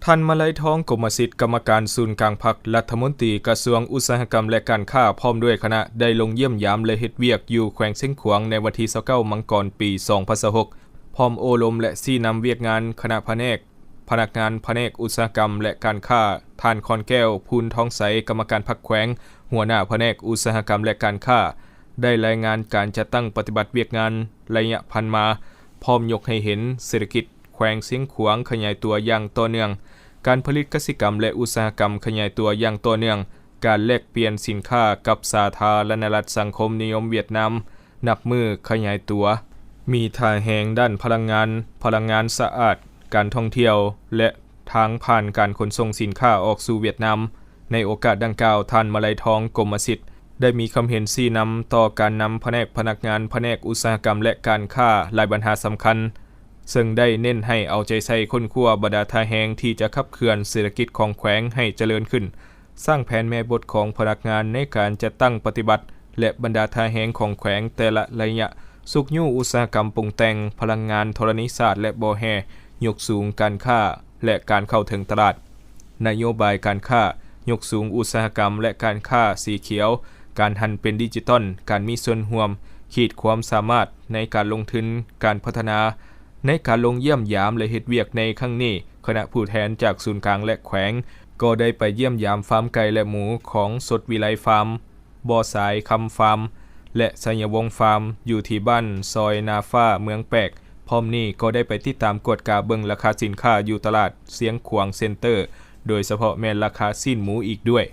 ທ່ານ ມະໄລທອງ ກົມມະສິດ ກຳມະການສູນກາງພັກ, ລັດຖະມົນຕີກະຊວງອຸດສາຫະກຳ ແລະ ການຄ້າ ພ້ອມດ້ວຍຄະນະ ໄດ້ລົງຢ້ຽມຢາມ ແລະ ເຮັດວຽກຢູ່ແຂວງຊຽງຂວາງ ໃນວັນທີຊາວເກົ້າ ມັງກອນ ປີສອງພັນຊາວຫົກ ພ້ອມໂອ້ລົມ ແລະ ຊີ້ນຳວຽກງານຄະນະພະແນກ, ພະນັກງານພະແນກອຸດສາຫະກຳ ແລະ ການຄ້າ, ທ່ານ ຄອນແກ້ວ ພູນທອງໄຊ ກຳມະການພັກແຂວງ, ຫົວໜ້າພະແນກອຸດສາຫະກຳ ແລະ ການຄ້າ ໄດ້ລາຍງານການຈັດຕັ້ງປະຕິບັດວຽກງານໄລຍະຜ່ານມາ, ພ້ອມຍົກໃຫ້ເຫັນເສດຖະກິດ ແຂວງຊຽງຂວາງຂະຫຍາຍຕົວຢ່າງຕໍ່ເນື່ອງ, ການຜະລິດກະສິກຳ ແລະ ອຸດສາຫະກຳຂະຫຍາຍຕົວຢ່າງຕໍ່ເນື່ອງ, ການແລກປ່ຽນສິນຄ້າກັບສາທາລະນະລັດສັງຄົມນິຍົມຫວຽດນາມນັບມື້ຂະຫຍາຍຕົວ, ມີທ່າແຮງດ້ານພະລັງງານ, ພະລັງງານສະອາດ, ການທ່ອງທ່ຽວ ແລະ ທາງຜ່ານການຂົນສົ່ງສິນຄ້າອອກສູ່ຫວຽດນາມ. ໃນໂອກາດດັ່ງກ່າວ, ທ່ານ ມະໄລທອງ ກົມມະສິດ ໄດ້ມີຄຳເຫັນຊີ້ນຳຕໍ່ການນຳພະແນກພະນັກງານພະແນກອຸດສາຫະກຳ ແລະ ການຄ້າຫຼາຍບັນຫາສຳຄັນ, ເຊິ່ງໄດ້ເນັ້ນໃຫ້ເອົາໃຈໃສ່ຄົ້ນຄວ້າບັນດາທ່າແຮງທີ່ຈະຂັບເຄື່ອນເສດຖະກິດຂອງແຂວງໃຫ້ຈະເລີນຂຶ້ນ, ສ້າງແຜນແມ່ບົດຂອງພະນັກງານໃນການຈັດຕັ້ງປະຕິບັດ ແລະ ບັນດາທ່າແຮງຂອງແຂວງແຕ່ລະໄລຍະ, ຊຸກຍູ້ອຸດສາຫະກຳປຸງແຕ່ງ, ພະລັງງານທໍລະນີສາດ ແລະ ບໍ່ແຮ່, ຍົກສູງການຄ້າ ແລະ ການເຂົ້າເຖິງຕະຫຼາດ, ນະໂຍບາຍການຄ້າ, ຍົກສູງອຸດສາຫະກຳ ແລະ ການຄ້າສີຂຽວ, ການຫັນເປັນດິຈິຕອນ, ການມີສ່ວນຮ່ວມ, ຂີດຄວາມສາມາດໃນການລົງທຶນ, ການພັດທະນາ. ໃນການລົງຢ້ຽມຢາມ ແລະ ເຮັດວຽກໃນຄັ້ງນີ້, ຄະນະຜູ້ແທນຈາກສູນກາງ ແລະ ແຂວງ ກໍໄດ້ໄປຢ້ຽມຢາມຟາມໄກ່ ແລະ ໝູຂອງສົດວິໄລຟາມ, ບໍ່ຊາຍຄຳຟາມ ແລະ ໄຊຍະວົງຟາມ ຢູ່ທີ່ບ້ານຊອຍນາຟ້າ ເມືອງແປກ. ພ້ອມນີ້ກໍໄດ້ໄປຕິດຕາມກວດກາເບິ່ງລາຄາສິນຄ້າຢູ່ຕະຫຼາດຊຽງຂວາງເຊັນເຕີ, ໂດຍສະເພາະແມ່ນລາຄາຊີ້ນໝູອີກດ້ວຍ.